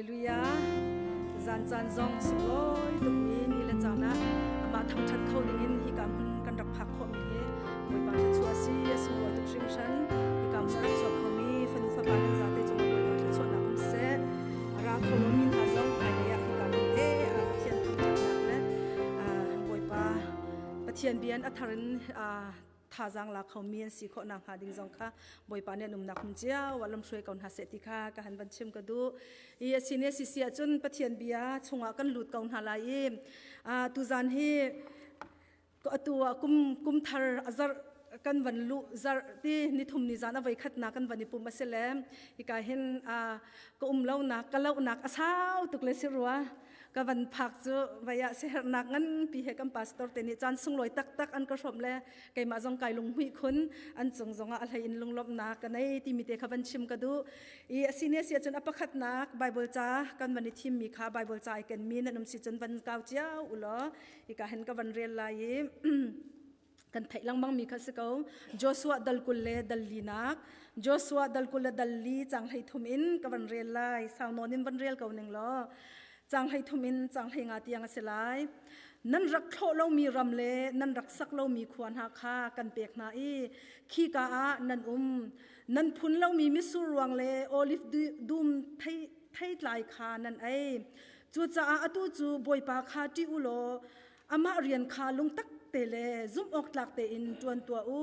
Hallelujah. Zan caan zong sunglawi tukmi ni le caan ah amah thangṭhat kho dingin hika hmun kan rak phak khawhmi hi Bawipa thluachuah a si, a sunglawi tuk hringhran. Hika hmun a rak chuak khomi fanu fapa nan zate cungah Bawipa thluachuahnak um seh. A ra kho lomi hna zong hmailei ah hika hmun te ah Pathian thangṭhatnak le Bawipa Pathian bia in a thar in thazaang la khomi an si khawh nakhnga ding zong kha Bawipa nih an umnak hmun cio ah lamhruai ko hna seh ti kha ka han van chim ka duh. I a si ne si si ahcun Pathian bia chungah kan lut ko hna lai i tuzan hi atu ah kum kum thar a zarh kan van luh zarh ti nithum ni zan a voi khatnak kan van i pum a si le hika hin ka um lonak ka lohnak a sau tuk le si rua ka van phak cu vai ah siaherhnak nganpi he kan pastor te nih caan sunglawi taktak an ka hrawmh le keimah zong kai lunghmuih khun an cung zongah a hlei in lunglawmhnak ka nei timi te kha van chim ka duh i a si ne si ahcun a pakhatnak Bible ca kan van i thimmi kha Bible ca ai kenmi nan um si cun van kau cio u law hika hin ka van rel lai i kan theih lengmang mi kha si ko Joshua dal kul le dal linak Joshua dal kul le dal li cang hlei thum in ka van rel lai sau nawn in van rel ko ning law cang hlei thum in cang hlei nga tiang a si lai nan rak thlawh lomi ram le nan rak sak lomi khua hna kha kan pek hna i khika ah nan um nan phun lomi mitsur ruang le olive dum thei theitlai kha nan ei cucaah atu cu Bawipa kha ṭih u law amah rian kha lungtak te le zumh awk tlak tein ṭuan tuah u.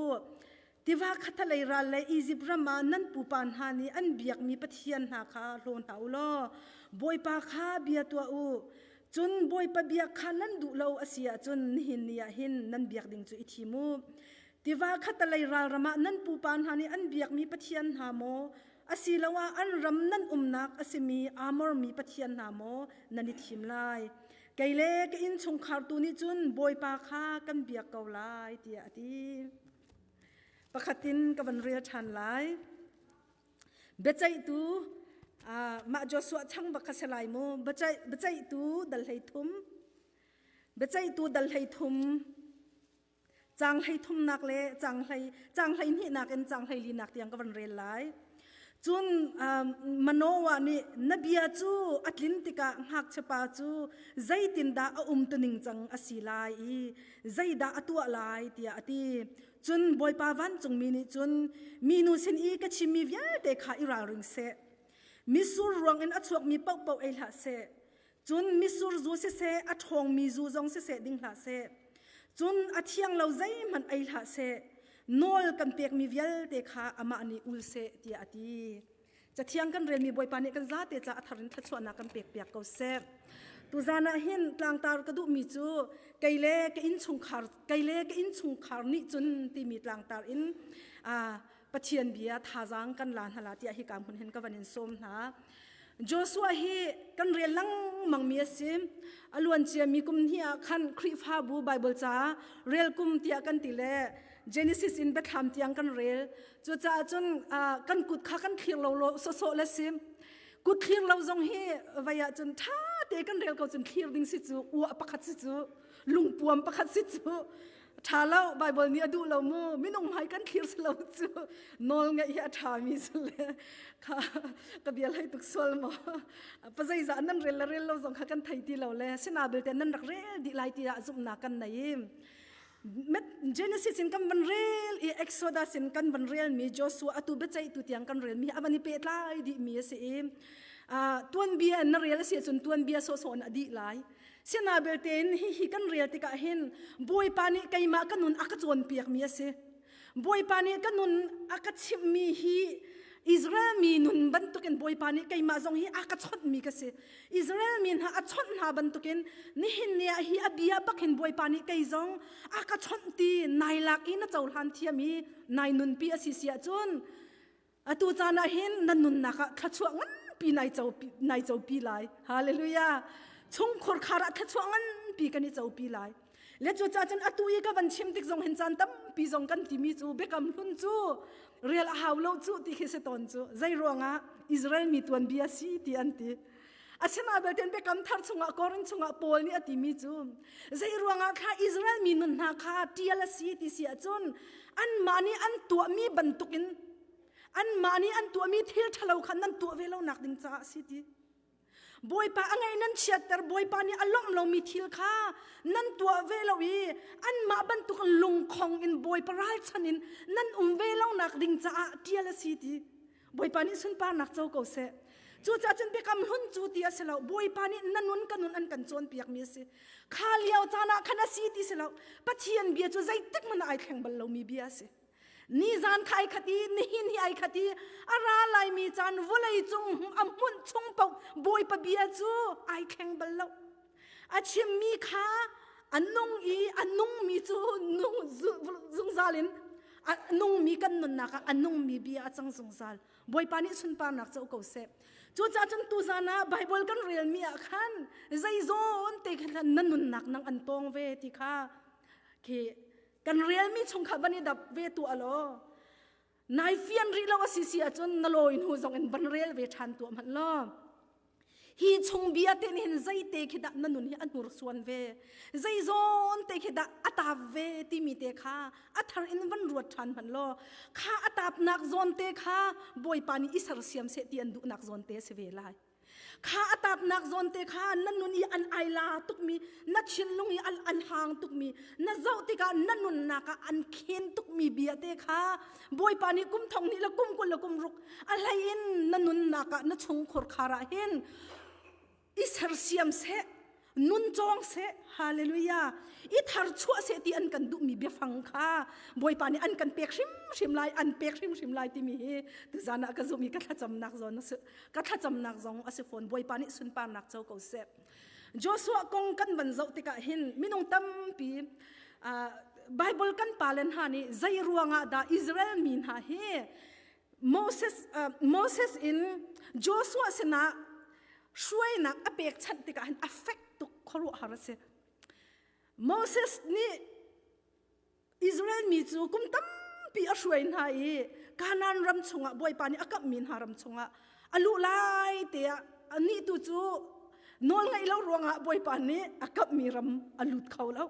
Tiva khathalei ral le Izipt ram ah nan pupa hna nih an biakmi pathian hna kha hlaw hna u law Bawipa kha bia tuah u. Cun Bawipa biak kha nan duh lo a si ahcun nihin ni ah hin nan biak ding cu i thim u. Tiva khattalei ral ram ah nan pupa hna nih an biakmi pathian hna maw asiloah an ram nan umnak a simi Amor mi pathian hna maw nan i thim lai. Kei le ka innchungkhar tu nih cun Bawipa kha kan biak ko lai tiah a ti. Pakhat in ka van rel ṭhan lai. Biaceihtu mah Joshua chang bak kha si lai mu. Biaceihtu dal hlei thum. Biaceihtu dal hlei thum. Caang hlei thumnak le caang hlei caang hlei hnihnak in caang hlei linak tiang ka van rel lai. Cun Manoah nih na bia cu a tlin tikah ngakchiapa cu zeitindah a umtuning cang a si lai i zeidah a tuah lai tiah a ti. Cun Bawipa vancungmi nih cun minu sin i ka chimmi vialte kha i ralring seh. Mitsur ruangin a chuakmi paohpaoh ei hlah seh. Cun mitsur zu siseh, a ṭhawngmi zu zong siseh ding hlah seh. Cun a thiang lo zeihmanh ei hlah seh. Nawl kan pekmi vialte kha amah nih ul seh, tiah a ti. Cathiang kan relmi Bawipa nih kan zate ca a thar in thluachuahnak kan pekpiak ko seh. Tuzan ah hin tlangtar ka duhmi cu kei le ka innchungkhar kei le ka innchungkhar nih cun timi tlangtar in Pathian bia thazaang kan la hna la tiah hika hmun hin ka van in sawm hna. Joshua hi kan rel lengmang mi a si. A luan ciami kum hnih ah khan Khrihfabu Bible ca rel kum tiah kan ti le Genesis in Biathlam tiang kan rel. Cucaah cun kan kut kha kan thlir lo lo sawsawh le si. Kut thlir lo zong hi vai ah cun ṭha te kan rel ko cun thlir ding si cu uah pakhat si cu lungpuam pakhat si cu ṭha lo Bible nih a duh lo mu minung hmai kan thlir si lo cu nawl ngeih hi a ṭha mi si le kha ka bia hlei tuk sual maw pazeizah nan rel le rel lo zong kha kan thei ti lo le sina belte nan rak rel dih lai tiah zumhnak kan nei Genesis in kan van rel i Exodus in kan van rel mi Joshua atu biaceihtu tiang kan rel mi a van i pehtlai dih mi a si i tuanbia na rel a si ahcun tuanbia sawhsawh in a dih lai Sina belte in hihi kan rel tikah hin Bawipa nih keimah ka nun a ka cawnpiakmi a si. Bawipa nih ka nun a ka chimhmi hi Israel mi nun bantukin Bawipa nih keimah zong hi a ka chawnhmi ka si. Israel mi hna a chawnh hna bantukin nihin ni ah hi a bia bak hin Bawipa nih kei zong a ka chawnh ti nai lak i na cohlan thiam i nai nunpi a si si ahcun Atu caan ah hin nan nunnak ah thluachuah nganpi nai copi nai copi lai. Hallelujah. Chungkhur khar ah thluachuah nganpi kan i copi lai. Le cu ca cun atu i ka van chim tik zong hin caan tampi zong kan timi cu biakam hlun cu real a hau lo cu ti khi si tawn cu zei ruangah Israel mi tuanbia si ti an ti. Asinain belte biakam thar chungah Korin chungah Paul nih a timi cu zei ruangah kha Israel mi nun hna kha tial a si ti si ahcun anmah nih an tuahmi bantukin anmah nih an tuahmi thil ṭhalo kha nan tuah ve lo nak ding caah a si ti. Bawipa a ngaih nan chiatter, Bawipa nih a lawmh lomi thil kha nan tuah ve lo i anmah bantuk lungkhong in Bawipa ralchan in nan um ve lonak ding caah ṭial a si ti. Bawipa nih sunparnak co ko seh. Cucaah cun biakam hlun cu ti a si lo. Bawipa nih na nun ka nun an kan cawnpiakmi a si. Kha lio caan ah khan a si ti si lo. Pathian bia cu zeitik hmanh ah ai thleng bal lomi bia a si. Nizan kha ai khat i nihin hi ai khat i a ra laimi caan vawlei cung a hmunh chung paoh Bawipa bia cu ai thleng bal lo. A chimmi kha a nung i a nungmi cu nung zungzal in a nungmi kan nunnak ah a nungmi bia a cang zungzal. Bawipa nih sunparnak co ko seh. Cucaah cun tuzan ah Bible kan relmi ah khan zeizawn te khan na nunnak nang an tawng ve ti kha khi kan relmi chung kha van i dap ve tuah law nai fian rih lo a si si ahcun na lawi hnu zong in van rel ve ṭhan tuah hmanh law hi chung bia te nih hin zeite khi dah na nun hi a hnursuan ve zeizawn te khi dah a tap ve timi te kha a thar in van ruat ṭhan hmanh law kha a tapnak zawn te kha Bawipa nih i sersiam seh ti an duhnak zawn te a si ve lai. Kha a tapnak zawn te kha na nun i an aila tukmi, na thinlung i an hang tukmi, na zoh tikah na nunnak ah an khen tukmi bia te kha Bawipa nih kum thong hnih le kum 20 le kum ruk a hlei in na nunnak ah na chungkhur khar ah hin i sersiam seh nun cawng seh hallelujah i thar chuah seh ti an kan duhmi biafang kha bawipa nih an kan pek hrimhrim lai an pek hrimhrim lai timi hi tuzan ah ka zumh i ka thlacamnak zawn a si ka thlacamnak zong a si fawn bawipa nih sunparnak co ko seh Joshua kong kan van zoh tikah hin minung tampi Bible kan pale hna nih zei ruangah dah Israel mi hna hi Moses, Moses in Joshua sinah hruainak a pekchanh tikah hin a fek tuk khuaruahhar a si. Moses nih Israel mi cu kum tampi a hruai hna i Kanaan ram chungah Bawipa nih a kamhmi hna ram chungah a luh lai te ah anih tu cu nawl ngeih lo ruangah Bawipa nih a kamhmi ram a lut kho lo.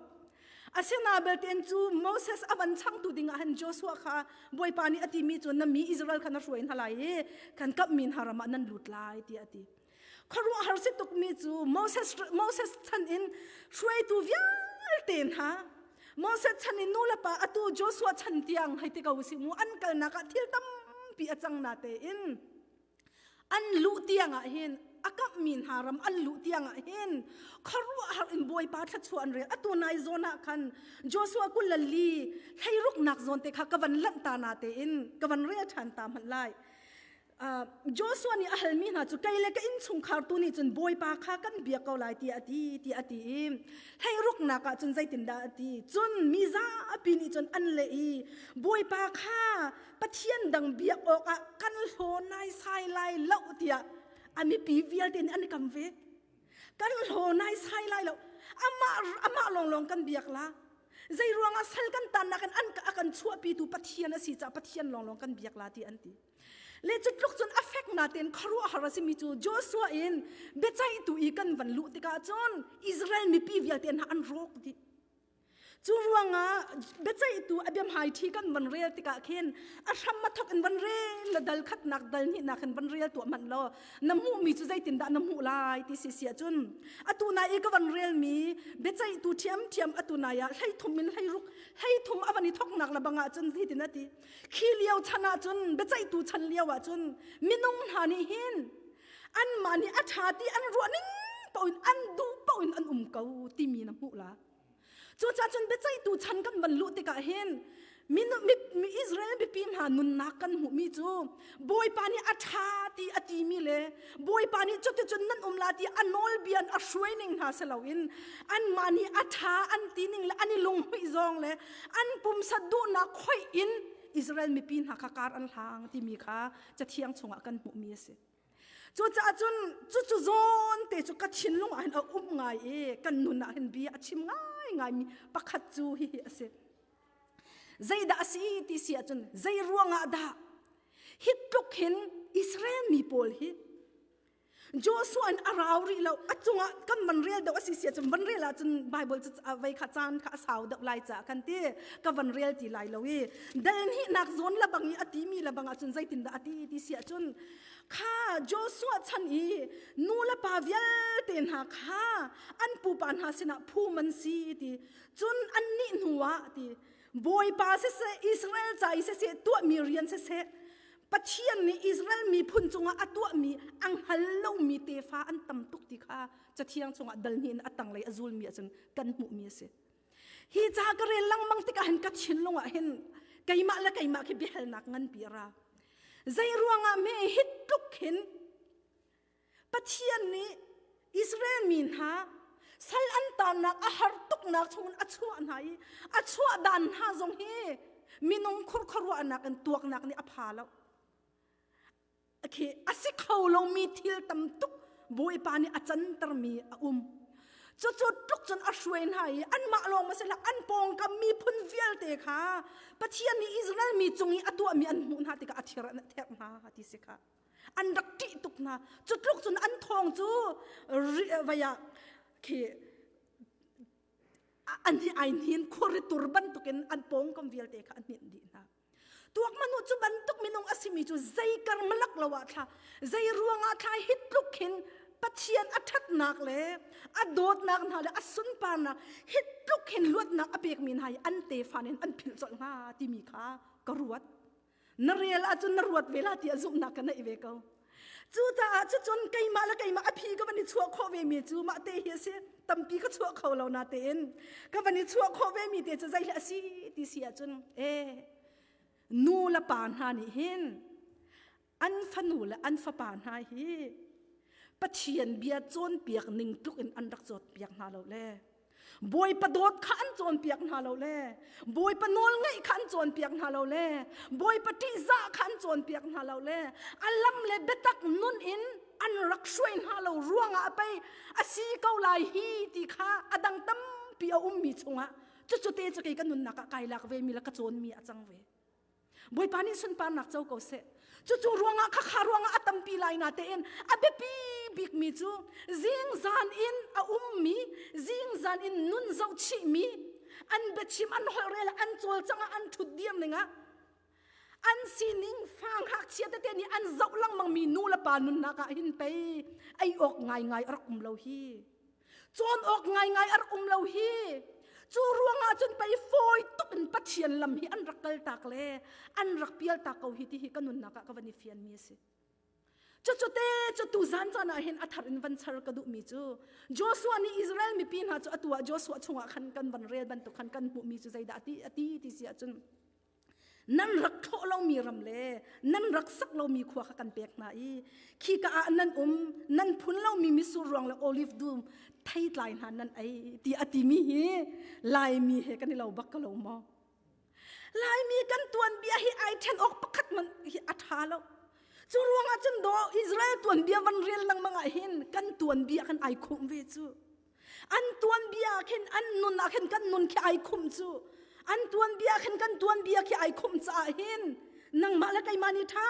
Asina belte cu Moses a van changtu ding ah hin Joshua kha Bawipa nih a timi cu na mi Israel kha na hruai hna lai i kan kamhmi hna ram ah nan lut lai tiah a ti. Khuaruahhar si tukmi cu Moses, Moses chan in hruaitu vialte hna Moses chan in nu le pa atu Joshua chan tiang hei ti ko usih mu an kalnak ah thil tampi a cang na tein an luh tiang ah hin a kamhmi hna ram an luh tiang ah hin khuaruahhar in Bawipa thluachuah an rel atu nai zawn ah khan Joshua 22 hleiruknak zawn te kha ka van lanh ta na tein ka van rel ṭhan ta hmanh lai Joshua nih a halmi hna cu kei le ka innchungkhar tu nih cun Bawipa kha kan biak ko lai tiah a ti tiah a ti i hleiruknak ah cun zeitindah a ti cun mi zapi nih cun an leh i Bawipa kha Pathian dang biak awkah kan hlaw naisai lai lo tiah a mipi vialte nih an i kam ve. Kan hlaw naisai lai lo. Amah, amah lawnglawng kan biak la. Zei ruangah sal kan tannak in an a kan chuahpitu Pathian a si caah Pathian lawnglawng kan biak la ti an ti. Le cu tluk cun a fek natein khuaruahhar a simi cu Joshua in biaceihtu i kan van luh tikah cun Israel mipi vialte hna an rawk dih. Cu ruangah biaceihtu a biahmai ṭhi kan van rel tikah khin a hram a thok in van rel la dal khatnak dal hnihnak in van rel tuah hmanh law na hmuhmi cu zeitindah na hmuh lai ti si si ahcun atu nai i ka van relmi biaceihtu ṭhiamṭhiam atu nai ah 13 in 16 13 a van i thoknak le bang ahcun hitin a ti khi lio chan ahcun biaceihtu chan lio ahcun minung hna nih hin anmah nih a ṭha ti an ruah ning paoh in an duh paoh in an um ko timi na hmuh la Cucaah cun biaceihtu chan kan van luh tikah hin mi, mi Israel mipi hna nunnak kan hmuhmi cu Bawipa nih a ṭha ti a timi le Bawipa nih cuticun nan um la ti a nawlbia a hruai ning hna si loin anmah nih a ṭha an ti ning le an i lunghmuih zawng le an pumsa duhnak khoih in Israel mipi hna kha kar an hlang timi kha Cathiang chungah kan hmuhmi a si. Cucaah cun cucu zawn te cu ka thinlung ah hin a um ngai i kan nun ah hin bia a chim ngaingaimi pakhat cu hihi a si. Zeidah a si ti si ahcun zei ruangah dah hi tluk hin Israel mi pawl hi Joshua in a rau rih lo a cungah kan van rel deuh a si si ahcun van rel ahcun Bible cu vei kha caan kha a sau deuh lai caah kan ti ka van rel ti lai lo i dal hnihnak zawn lebang i a timi lebang ahcun zeitindah a ti ti si ahcun. Kha Joshua chan i nu le pa vialte hna kha an pupa hna sinah phum an si ti. Cun annih hnuah ti Bawipa siseh Israel ca i siseh tuahmi rian siseh Pathian nih Israel miphun cungah a tuahmi a hngal lomi tefa an tam tuk ti kha Cathiang chungah dal hnih in a tanglei a zulmi ahcun kan hmuhmi a si. Hi ca ka rel lengmang tikah hin ka thinlung ah hin keimah le keimah khi biahalnak nganpi a ra. Zei ruangah hme hi tluk hin Pathian nih Israel mi hna sal an tannak a har tuknak chungin a chuah hna i a chuah dan hna zong hi minung khurkhuaruahnak in tuaknak nih a pha lo. Khi a si kho lomi thil tam tuk Bawipa nih a cantermi a um. Cucu tluk cun a hruai hna i anmah lawng ma si hlah an pawngkam miphun vialte kha Pathian nih Israel mi cung i a tuahmi an hmuh hna tikah a thir an therh hna ti si kha. An rak ṭih tuk hna. Cu tluk cun an thawng cu vei ah khi an hi ai hnin khuari tur bantukin an pawngkam vialte kha an hninh dih hna. Tuak manu cu bantuk minung a simi cu zei kar malak lo ah thla zei ruangah thla hi tluk hin Pathian a ṭhatnak le a dawtnak hna le a sunparnak hi tluk hin luatnak a pekmi hna hi an tefa nih an philh colh hnga timi kha ka ruat. Na rel ahcun na ruat ve la ti a zumhnak ka neih ve ko. Cucaah cucun keimah le keimah a phi ka van i chuah khawh ve mi cu mah te hi a si. Tampi ka chuah kho lo na tein ka van i chuah khawh ve mi te cu zei hi a si ti si ahcun ee nu le pa hna nih hin an fanu le an fapa hna hi Pathian bia cawnpiak ning tluk in an rak cawnpiak hna lo le Bawipa dawt kha an cawnpiak hna lo le Bawipa nawl ngaih kha an cawnpiak hna lo le Bawipa ṭihzah kha an cawnpiak hna lo le a lam le biatak nun in an rak hruai hna lo ruangah pei a si ko lai hi ti kha a dang tampi a ummi chungah cucu te cu kei ka nunnak ah kai lak ve mi le ka cawnmi a cang ve. Bawipa nih sunparnak co ko seh. Cucu ruangah khakha ruangah a tampi lai na tein a biapi bikmi cu zingzan in a ummi zingzan in nun zohchihmi an biachim an holhrel an cawlcang ah an ṭhut dir ning ah an sining fa ngakchia tete nih an zoh lengmangmi nu le pa nunnak ah hin pei ei awk ngaingai a rak um lo hi. Cawn awk ngaingai a rak um lo hi. Cu ruangah cun pei fawi tuk in Pathian lam hi an rak kaltak le an rak pialtak ko hi ti hi ka nunnak ah ka van i fianmi a si. Cucu te cu tu zan caan ah hin a thar in van char ka duhmi cu Joshua nih Israel mipi hna cu atu ah Joshua chungah khan kan van rel bantuk khan kan hmuhmi cu zeidah a ti a ti ti si ahcun nan rak thlawh lomi ram le nan rak sak lomi khua kha kan pek hna i khika ah nan um nan phun lomi mitsur ruang le olive dum theitlai hna nan ei ti a timi hi Laimi he kan i lo bak ka lo maw Laimi kan tuanbia hi ai ṭhen awk pakhat man hi a ṭha lo cu ruangah cun do Israel tuanbia van rel lengmang ah hin kan tuanbia kan ai khum ve cu An tuanbia khin an nun ah khin kan nun khi ai khum cu. An tuanbia khin kan tuanbia khi ai khum caah hin nangmah le keimah nih ṭha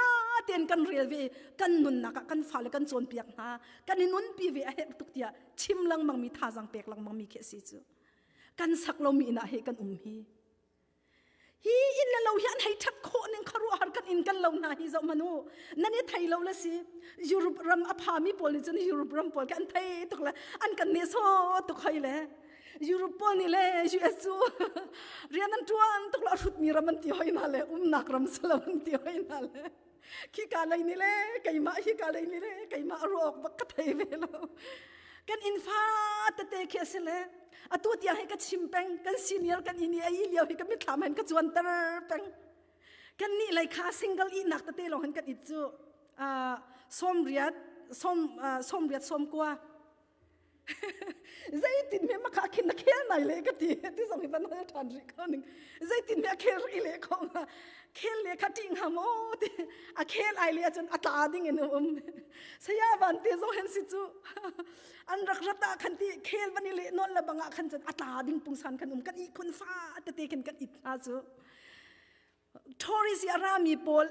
tein kan rel ve kan nunnak ah kan fale kan cawnpiak hna kan i nunpi ve a herh tuk tiah chim lengmang mi thazaang pek lengmang mi khi a si cu kan sak lomi inn ah he kan um hi Hi inn le lo hi an hei ṭhat khawh ning khuaruahhar kan inn kan lo hna hi zoh hmanh u. Nan i thei lo le si. Europe ram a phami pawl nih cun Europe ram pawl khi an thei tuk le an kan nehsawh tuk hoi le. Europe pawl nih le US cu rian an ṭuan tuk le a hrutmi ram an ti hoi hna le umnak ram si lo an ti hoi hna le. Khika lei nih le keimah hika lei nih le keimah ruah awk bak ka thei ve lo. Kan inn fa tete khi a si le atu tiang hi ka chim peng kan senior kan inn i a i lio hi ka mitthlam hen ka cuanter peng. Kan nih lei kha single ihnak tete lawng hin kan it cu 80 80 90 Zeitin me makha khin na khel nai le ka ti ti zong hi van hal ṭhan rih ko ning zeitin me a khel rih le ko ma khel le kha ṭih hnga maw ti a khel ai le ahcun a tla ding in um saya van te zong hen si cu an rak rat ah khan ti khel van i le nawl le bang ah khan cun a tla ding pungsan khan um kan ihkhun fa tete khin kan it hna cu Tourist i a rami pawl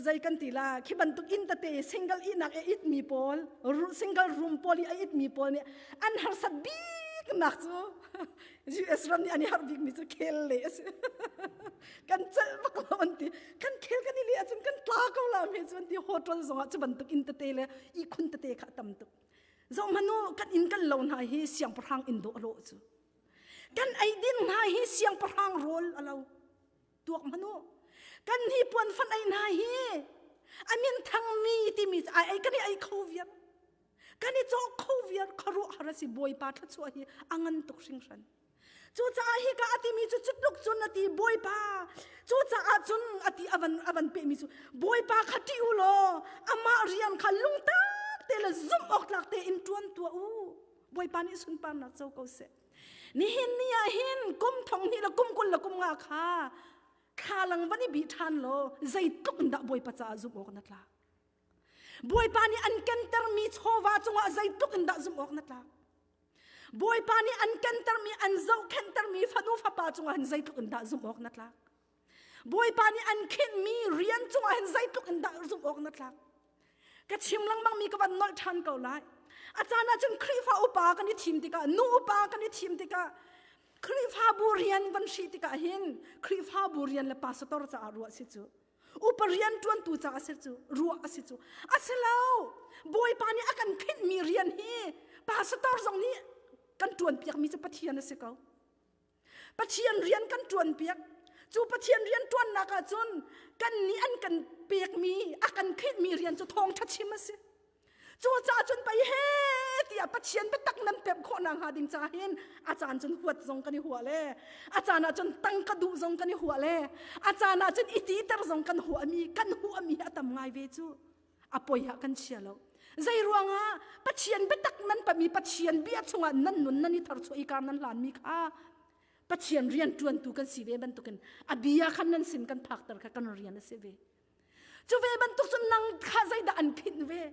zei kan ti la khi bantuk inn tete single ihnak i it mi pawl single room pawl i a it mi pawl nih an harsat bik. biknak cu US ram nih an i harh bikmi cu khel le a si. Kan celh bak lo an ti. Kan khel kan i leh ahcun kan tla ko la me cu an ti. Hotel zongah cu bantuk inn tete le ihkhun tete kha a tam tuk. Zoh hmanh u, kan inn kan lo hna hi siangpahrang inn dawh a lawh cu. Kan eidin hna hi siangpahrang rawl a lo. Tuak hmanh u. Kan hi puan fan ei hna hi a min thangmi timi ai ei kan i ei kho viar. Kan i cawh kho viar khuaruahhar a si Bawipa thluachuah hi a ngan tuk hringhran. Cucaah hika a timi cu cutluk cun a ti Bawipa. Cucaah cun a ti avan avan pehmi cu Bawipa kha ṭih u law amah rian kha lungtak te le zumh awk tlak tein ṭuan tuah u. Bawipa nih sunparnak co ko seh. Nihin ni ah hin kum thong hnih le kum 20 le kum nga kha thlalang van i bih ṭhan law zeitluk in dah Bawipa caah zumh awk na tlak. Bawipa nih an kentermi chawva cungah zeitluk in dah zumh awk na tlak. Bawipa nih an kentermi an zohkhenhtermi fanu fapa cungah hin zeitluk in dah zumh awk na tlak. Bawipa nih an khinhmi rian cungah hin zeitluk in dah zumh awk na tlak. Ka chim lengmangmi ka van nolh ṭhan ko lai. A caan ah cun Khrihfa upa kan i thim tikah, nu upa kan i thim tikah, Khrihfabu rian van hrih tikah hin Khrihfabu rian le pastor caah ruah si cu. Upa rian ṭuantu caah si cu, ruah a si cu. A si lo. Bawipa nih a kan khinhmi rian hi pastor zong nih kan ṭuanpiakmi cu Pathian a si ko. Pathian rian kan ṭuanpiak. Cu Pathian rian ṭuannak ah cun kan nih an kan pekmi, a kan khinhmi rian cu thawngṭha chim a si. Cucaah cun pei he tiah Pathian biatak nan pemh khawh nakhnga ding caah hin a caan cun huat zong kan i huah le a caan ah cun tangka duh zong kan i huah le a caan ah cun i titer zong kan huahmi kan huahmi a tam ngai ve cu a poi ah kan chia lo. Zei ruangah Pathian biatak nan pami Pathian bia chungah nan nun nan i tharchuah i kar nan hlanmi kha Pathian rian ṭuantu kan si ve bantukin a bia khan nan sin kan phakter kha kan rian a si ve. Cu ve bantuk cun nang kha zeidah an khinh ve?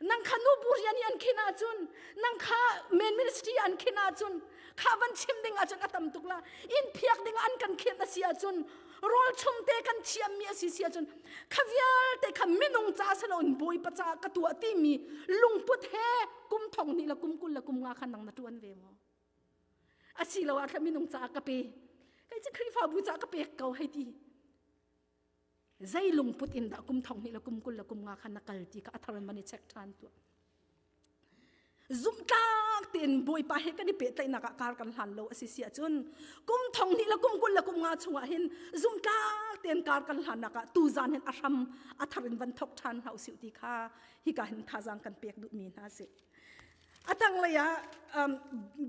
Nang kha nubu rian i an khinh ahcun, nang kha main ministry an khinh ahcun, kha van chim ding ahcun a tam tuk la. Inn phiak ding an kan khinh a si ahcun, rawl chum te kan thiammi a si si ahcun, kha vialte kha minung ca si loin Bawipa caah ka tuah timi lungput he kum thong hnih le kum 20 le kum nga kha nang na ṭuan ve maw? Asiloah kha minung caah ka pe. Kei cu Khrihfabu caah ka pek ko hei ti. Zei lungput in dah kum thong hnih le kum 20 le kum nga khan na kal ti kha a thar in van i check ṭhan tuah. Zumhtlak tein Bawipa he kan i pehtlaihnak ah kar kan hlan lo a si si ahcun kum thong hnih le kum 20 le kum nga chungah hin zumhtlak tein kar kan hlannak ah tuzan hin a hram a thar in van thok ṭhan hna usih ti kha hika hin thazaang kan pek duhmi hna a si. A tanglei ah um,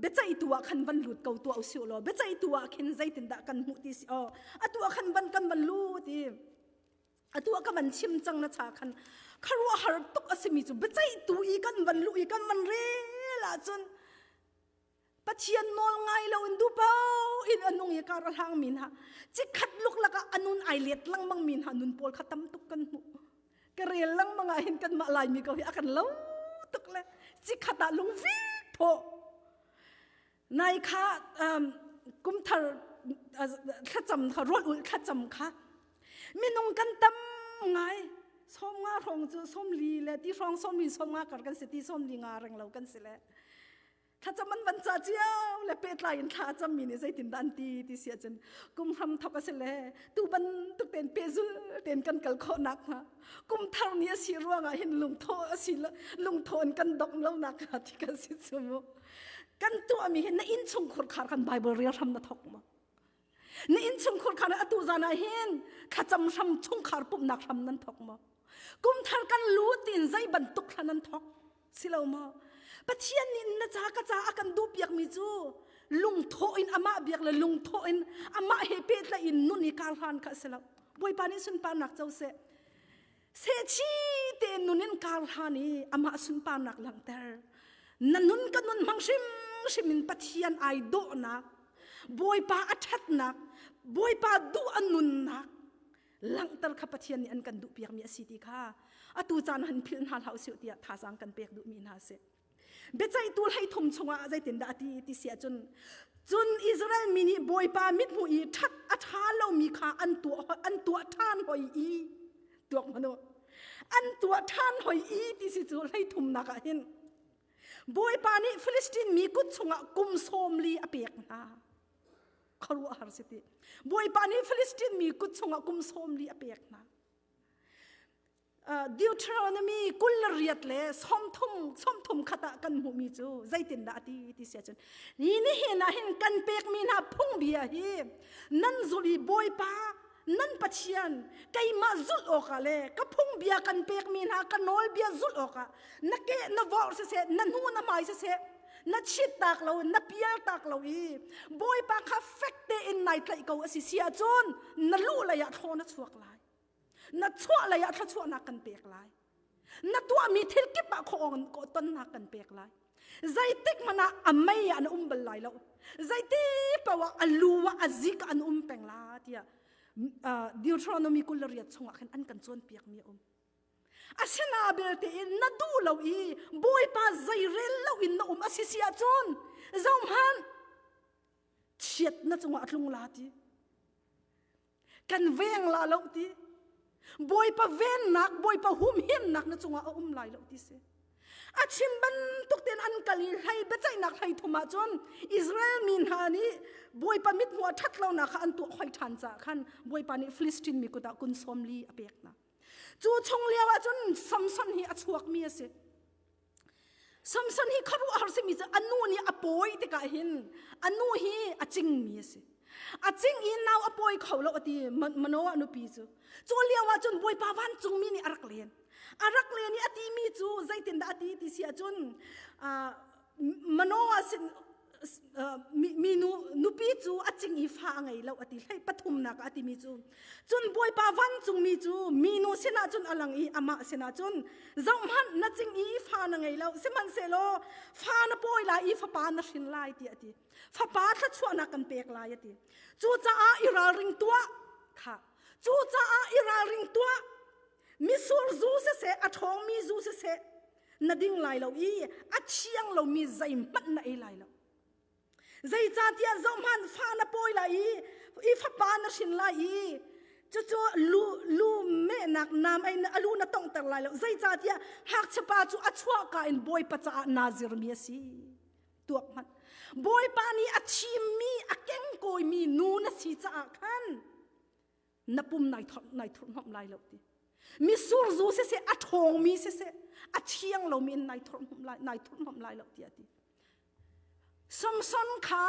biaceihtu ah khan van lut ko tuah usih law biaceihtu ah khin zeitindah kan hmuh ti si aw atu ah khan van kan van lut i atu ah ka van chim cang na cha khan kharuahhar tuk a simi cu biaceihtu i kan van luh i kan van rel ahcun Pathian nawl ngai lo in dupo in a nung i kar a hlang mi hna cikhat luklak ah a nun ai let lengmang mi hna nun pawl kha tam tuk kan hmuh ka rel lengmang ah hin kanmah Laimi ko hi a kan lo tuk le cikhat ah lungfik thawh nai kha um, kumthar thlacam kha rawl ulh thlacam kha minung kan tam ngai 50 hrawng cu 40 le ti hrawng 40 50 kar kan si ti 40 nga reng lo kan si le Thlacam an van ca cio le pehtlai in thla a cammi nih zeitindah an ti ti si ahcun kum hram thok a si le tu bantuk tein pehzul tein kan kal khawh nakhnga kum thar ni a si ruangah hin lungthawh a si lungthawh in kan dongh lo nakhnga ti kan si cu mu kan tuahmi hi na innchung khurkhar kan Bible rel hram na thok maw na innchungkhur kha atu zan ah hin thlacam hram chungkhar pumhnak hram nan thok maw kum thar kan lu tin zei bantuk thla nan thok si lo maw pathian nih na ca ka ca a kan duh piak mi cu lungthawh in amah biak le lungthawh in amah he pehtlaih in nun i kar hlan kha si lo bawipa nih sunparnak co seh sehchi te nun in kar hlan i amah sunparnak langhter na nun ka nun hmang hrimhrim in pathian ai dawhnak bawipa a ṭhatnak bawipa duh a nunnak langhter kha pathian nih an kan duh piakmi a si ti kha atu caan han philh hna hlah usih tiah thazaang kan pek duhmi hna a si Biaceihtu 13 chungah zeitindah a ti ti si ahcun cun Israel mi nih Bawipa mithmuh i ṭhat a ṭha lomi kha an tuah an tuah ṭhan hoi i tuak hmanh u an tuah ṭhan hoi i ti si cu hleithumnak ah hin. Bawipa nih Filistin mi kut chungah kum sawm li a pek hna. Khuaruahhar si ti. Bawipa nih Filistin mi kut chungah kum sawm li a pek hna. Deuteronomy 28 le 30 30 khat ah kan hmuhmi cu zeitindah a ti ti si ahcun ni nihin ah hin kan pekmi hna phungbia hi nan zulh i Bawipa nan Pathian keimah zulh awkah le ka phungbia kan pekmi hna ka nawlbia zulh awkah na ke na vorh siseh na hnu na hmai siseh na chit tak lo na pial tak lo i Bawipa kha fek tein nai tlaih ko a si si ahcun na lu lei ah thlaw na chuak lai na chuah lei ah thluachuahnak kan pek lai na tuahmi thil kip ah khuaawng tonnak kan pek lai zeitik hmanh ah a mei ah na um bal lai lo zeiti paoh ah a lu ah a zik ah an um peng la tiah Deuteronomy 28 chungah khan an kan cawnpiak mi a um asina belte in na duh lo i bawipa zeirel lo in na um a si si ahcun zohhmanh chiat na cungah a tlung la ti Kan veng la lo ti. Bawipa vennak, Bawipa humhimnak na cungah a um lai lo ti si. A chim bantuk tein an kal i hlei biaceihnak hlei thum ahcun Israel mi hna nih Bawipa mithmuh a ṭhat lonak kha an tuah hoi ṭhan caah khan Bawipa nih Filistin mi kut ah kun sawm li a pek hna. Cu chung lio ahcun Samson hi a chuakmi a si. Samson hi khuaruahhar simi cu a nu nih a pawi tikah hin a nu hi a cingmi a si. A cing i nau a pawi kho lo a ti Manoah nupi cu. Cu lio ah cun Bawipa vancungmi nih a rak len. A rak len i a timi cu zeitindah a ti ti si ahcun Manoah sin minu nupi cu a cing i fa a ngei lo a ti hlei pathumnak a timi cu cun bawipa vancungmi cu minu sinah cun a lang i amah sinah cun zohhmanh na cing i fa na ngei lo sihmanhsehlaw fa na pawi lai i fapa na hrin lai ti a ti fapa thluachuahnak kan pek lai a ti cucaah i ralring tuah kha cucaah i ralring tuah misur zu siseh a ṭhawngmi zu siseh na ding lai lo i a thiang lomi zeihmanh na ei lai lo zeicahtiah zohhmanh fa na pawi lai i i fapa na hrin lai i cucu lu lu mehnak nam ei a lu na tonghter lai lo zeicahtiah ngakchiapa cu a chuahka in bawipa caah nazir mi a si tuak hmanh bawipa nih a thimmi a kengkawimi nu na si caah khan na pum nai nai thurhnomh lai lo ti misur zu siseh a ṭhawngmi siseh a thiang lomi in nai thurhnomh lai nai thurhnomh lai lo ti a ti Samson kha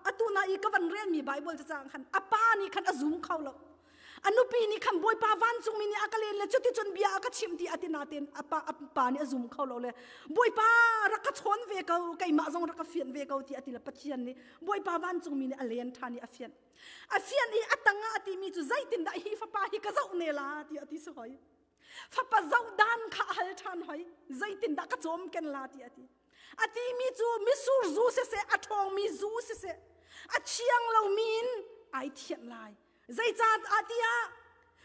atu na i ka van relmi Bible cacang khan a pa nih khan a zum kho lo a nupi nih khan bawipa vancungmi nih a ka len le cuticun bia a ka chimh ti a ti nain a pa a pa nih a zum kho lo le bawipa rak ka chawn ve ko keimah zong rak ka fianh ve ko ti a ti le Pathian nih bawipa vancungmi nih a len ṭhan i a fianh A fian i a tangah a timi cu zeitindah hi fapa hi ka zoh ne la ti a ti si hoi. Fapa zoh dan kha a hal ṭhan hoi. Zeitindah ka cawm ken la ti a ti. A timi cu misur zu siseh, a ṭhawngmi zu siseh, a thiang lomi in ai thianh lai. Zeicah tiah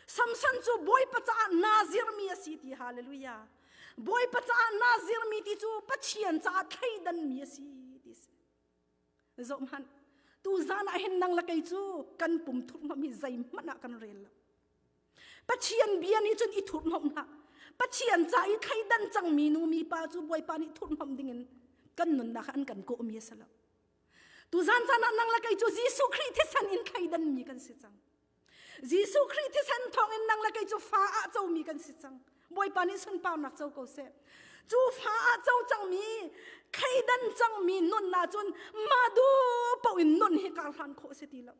Samson cu Bawipa caah Nazir mi a si ti hallelujah. Bawipa caah Nazir mi ti cu Pathian caah thleidanmi a si ti si. Zohhmanh, tuzan ah hin nang le kei cu kan pum thurhhnawmh hi zeihmanh ah kan rel lo. Pathian bia nih cun i thurhhnawmh hlah. Pathian ca i thleidan cangmi nu mi pa cu Bawipa nih thurhhnawmh dingin kan nunnak ah an kan kawhmi a si lo. Tuzan caan ah nang le kei cu Jesuh Khrih thisen in thleidanmi kan si cang. Jesuh Khrih thisen thawngin nang le kei cu fa ah comi kan si cang. Bawipa nih sunparnak co ko seh. Cu fa ah co cangmi, thleidan cangmi nun ahcun mah duh paoh in nun hi kar hlan khawh a si ti lo.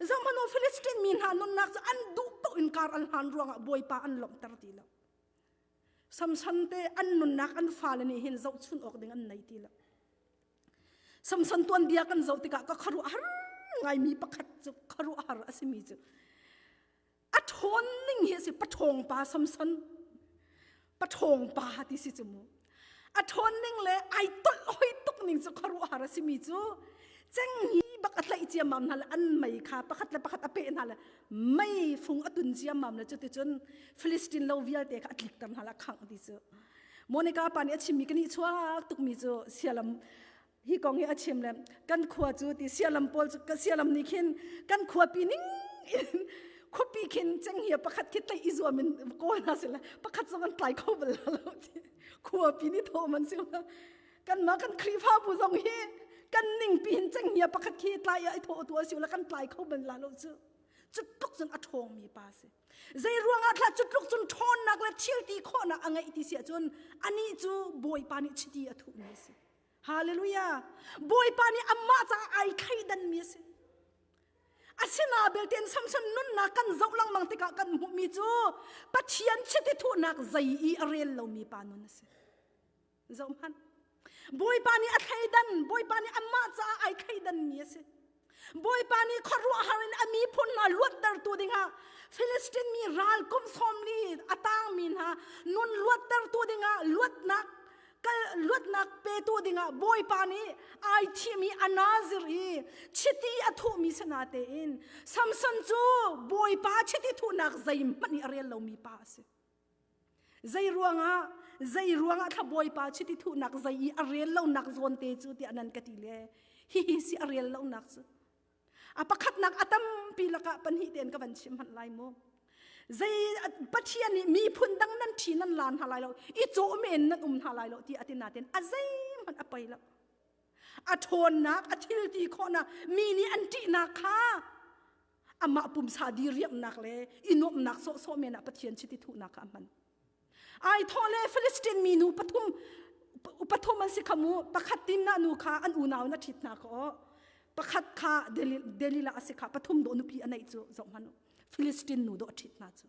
Zohhmanh u Philistine mi hna nunnak cu an duh paoh in kar an hlan ruangah Bawipa an lawmhter ti lo. Samson te an nunnak an fale nih hin zohchun awk ding an nei ti lo. Samson tuanbia kan zoh tikah ka khuaruahhar ngaimi pakhat cu khuaruahhar a simi cu a ṭhawn ning hi a si paṭhawng pa Samson paṭhawng pa ti si cu mu a ṭhawn ning le ai tolh hoi tuk ning cu khuaruahhar a simi cu cenghi bak a tlaih ciammam hna le an mei kha pakhat le pakhat a peh hna le mei fung a tun ciammam le cuticun Philistine lo vialte kha a tlikter hna le a khangh ti cu Monica pa nih a chimmi kan i chuak tukmi cu sialam hi kong hi a chim le kan khua cu ti sialam pawl cu sialam nih khin kan khuapi ning in khuapi khin cenghngia pakhat khi tlaih i zuam in kawl hna sila pakhat zong an tlai kho bal lo ti khuapi nih thawm an si. Kanmah kan Khrihfabu zong hi kan ningpi hin cenghngia pakhat khi tlai ah i thawh tu a si la kan tlai kho bal la lo cu. Cu tluk cun a ṭhawngmi pa si. Zei ruangah thla cu tluk cun ṭhawnnak le thil ti khawhnak a ngeih ti si ahcun anih cu Bawipa nih chiti a thuhmi a si. Hallelujah! Bawipa nih amah caah ai thleidanmi a si. Asina belte in Samson nunnak kan zoh lengmang tikah kan hmuhmi cu Pathian chiti thuhnak zei i a rel lomi pa nun a si. Zoh hmanh. Bawipa nih a thleidan, Bawipa nih amah caah ai thleidanmi a si. Bawipa nih khuaruahhar in a miphun hna luattertu dingah Filistin mi ral kum sawmli a tangmi hna nun luattertu dingah luatnak kal luatnak petu dingah Bawipa nih ai thimi a Nazir i chiti a thuhmi sinatein Samson cu Bawipa chiti thuhnak zeihmanh i a rel lomi pa a si. Zei ruangah zei ruangah thla Bawipa chiti thuhnak zei i a rel lonak zawn te cu tiah nan ka ti le hihi si a rel lonak cu. A pakhatnak a tampi lakah pahnih tein ka van chim hmanh lai mu. Zei Pathian nih miphun dang nan ṭhi nan lan hna lai lo, i cawh men nan um hna lai lo ti a ti natin a zeihmanh a pei lo. A ṭhawnnak, a thil ti khawhnak, mi nih an ṭihnak kha amah pumsa diriamnak le i nuamhnak sawhsawh men ah Pathian chiti thuhnak kha a hman. Ai thawh le Philistine mi nu pathum pathum an si kha mu pakhat timna nu kha an unau na ṭhit hna kha aw pakhat kha Delilah a si kha pathum dawh nupi a neih cu zoh hmanh u Philistine nu dawh a ṭhit hna cu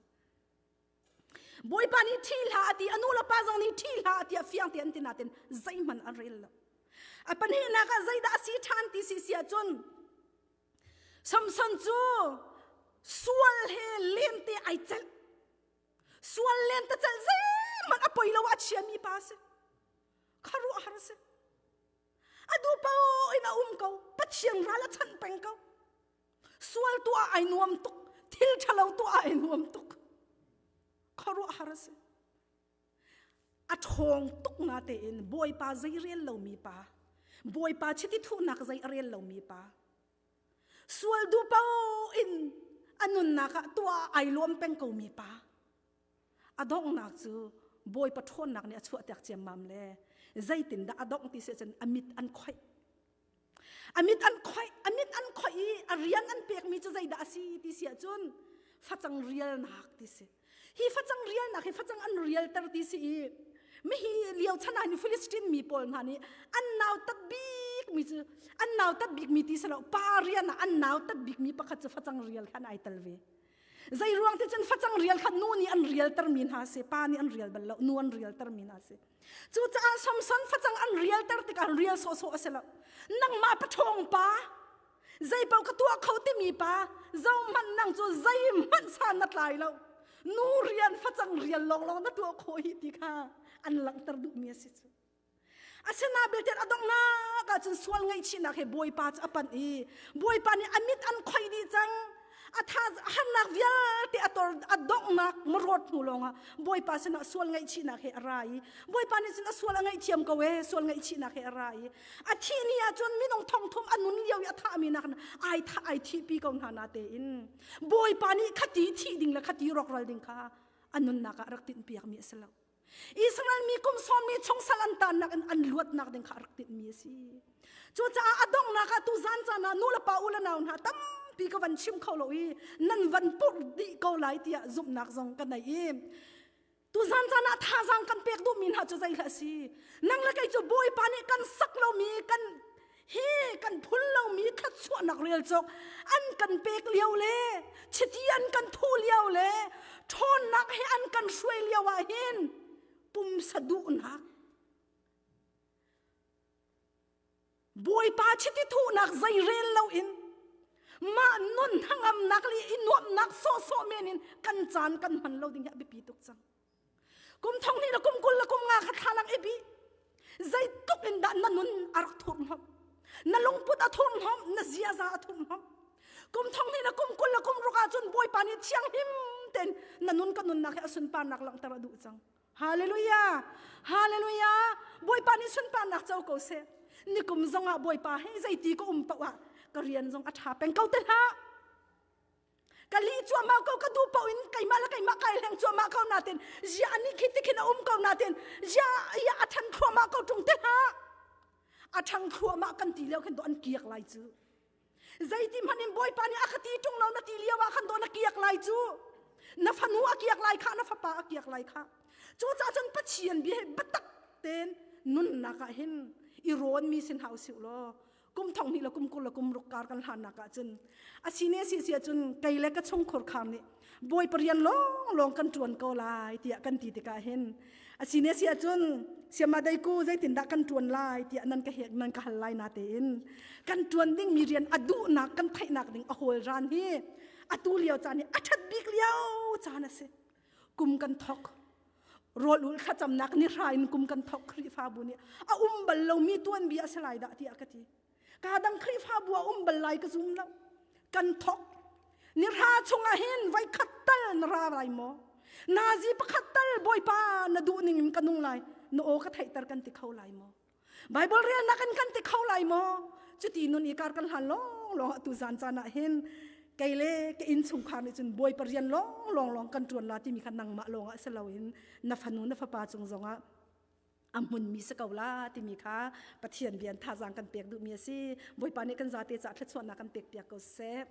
Bawipa nih ṭhi hlah a ti a nu le pa zong nih ṭhi hlah a ti a fiang te an ti natin zeihmanh an rel lo a pahnihnak ah zeidah a si ṭhan ti si si ahcun Samson cu sual he lente ai celh. Sual lente celh zeihmanh a poi lo a chiami pa a si. Khuaruahhar a si. A duh paoh in a um ko. Pathian ral a chanh peng ko. Sual tuah ai nuam tuk. Thil ṭhalo tuah ai nuam tuk. Khuaruahhar a si. A ṭhawng tuk na tein Bawipa zei rel lomi pa, Bawipa chiti thuhnak zei a rel lomi pa, sual duh paoh in a nunnak ah tuah ai lawm peng komi pa, a donghnak cu Bawipa ṭhawnnak nih a chuahtak ciammam le zeitindah a dongh ti si cun a mit an khoih. A mit an khoih, a mit an khoih i a rian an pekmi cu zeidah a si ti si ahcun facang rialnak ti si. Hi facang rialnak hi facang an rialter ti si i mihi lio chan ah hin Philistine mi pawl hna nih an nautat bikmi cu an nautat bikmi ti si lo pa rian ah an nautat bikmi pakhat cu facang rial khan ai tel ve. Zei ruang ti cun facang rial kha nu nih an rialtermi hna si, pa nih an rial bal lo, nu an rialtermi hna si. Cucaah Samson facang an rialter tikah rial sawhsawh a si lo. Nangmah paṭhawng pa, zeipaoh ka tuah kho timi pa, zohhmanh nang cu zeihmanh san na tlai lo. Nu rian facang rial lawnglawng na tuah khawh hi ti kha an langhter duhmi a si cu. Asinain belte a donghnak ahcun sual ngaihchihnak he Bawipa cu a panh i Bawipa nih a mit an khoih dih cang. A tha harnak vialte a tor a donghnak marawt hnu lawngah Bawipa sinah sual ngaihchihnak he a ra i Bawipa nih cun a sual a ngaihthiam ko ee sual ngaihchihnak he a ra i a thih ni ah cun minung thongthum a nun lio i a thahmi nak ai thah ai thihpi ko hna na tein Bawipa nih khati thih ding le khati rawkral ding kha a nunnak ah rak tinhpiakmi a si lo. Israel mi kum sawm mi chung sal an tannak in an luatnak ding kha a rak tinhmi a si. Cucaah a donghnak ah tu zan caan ah nu le pa u le nau hna tampi ka van chim kho lo i nan van purh dih ko lai tiah zumhnak zong ka nei i tu zan caan ah thazaang kan pek duhmi hna cu zei hlah si nang le kei cu Bawipa nih kan sak lomi kan hi kan phun lomi thluachuahnak rel cawk an kan pek lio le chiti an kan thuh lio le ṭhawnnak he an kan hruai lio ah hin pumsa duhnak Bawipa chiti thuhnak zei rel loin mah nun hnangamnak le i nuamhnak sawhsawh men in kan caan kan hman lo ding hi a biapi tuk cang. Kum thong hnih le kum 20 le kum nga kha thlalang i bih. Zeitluk in dah na nun a rak thurhhnawmh. Na lungput a thurhhnawmh, na ziaza a thurhhnawmh. Kum thong hnih le kum 20 le kum ruk ahcun Bawipa nih thianghlim tein na nun ka nunnak hi a sunparnak langhter a duh cang. Hallelujah! Hallelujah! Bawipa nih sunparnak co ko seh. Nikum zongah Bawipa he zeiti ka um paoh ah ka rian zong a ṭha peng ko te hlah. Ka li cuahmah ko ka duh paoh in keimah le keimah kai hleng cuahmah ko natin zia ani khi tikhin a um ko natin zia ya a ṭhan thluahmah ko ṭung te hlah. A ṭhang thluahmah kan ti lio khin do an kiak lai cu. Zeiti hmanh in Bawipa nih a ka ti ṭung lo na ti lio ah khan do na kiak lai cu. Na fanu a kiak lai kha, na fapa a kiak lai kha. Cucaah cun Pathian bia hi biatak tein nunnak ah hin i rawn mi sin hau siu law kum thong hnih le kum 20 le kum ruk kar kan hlannak ah cun a si ne si si ahcun kei le ka chungkhur khar nih bawipa rian lawng lawng kan ṭuan ko lai tiah kan ti tikah hin a si ne si ahcun siama deiku zeitindah kan ṭuan lai tiah nan ka hek nan ka hal lai na tein kan ṭuan ding mi rian a duhnak kan theihnak ding a hawl ran hi atu lio caan hi a ṭhat bik lio caan a si. Kum kan thok rawl ul thlacamnak ni hra in kum kan thok. Khrihfabu nih a um bal lomi tuanbia a si lai dah tiah ka ti. Ka dang Khrihfabu a um bal lai ka zum lo. Kan thok ni hra chungah hin voi khat tal na ra lai maw? Nazi pakhat tal Bawipa na duh ning in ka nung lai, na aw ka theihter kan ti kho lai maw? Bible relnak in kan ti kho lai maw? Cuti nun i kar kan hlan lawng lawng atu zan caan ah hin kei le ka inn chungkhar nih cun Bawipa rian lawng lawng lawng kan ṭuan la timi kha nangmah lawng ah si loin na fanu na fapa cung zongah a hmunmi si ko la timi kha Pathian bian thazaang kan pek duhmi a si. Bawipa nih kan zate caah thluachuahnak kan pek piak ko seh.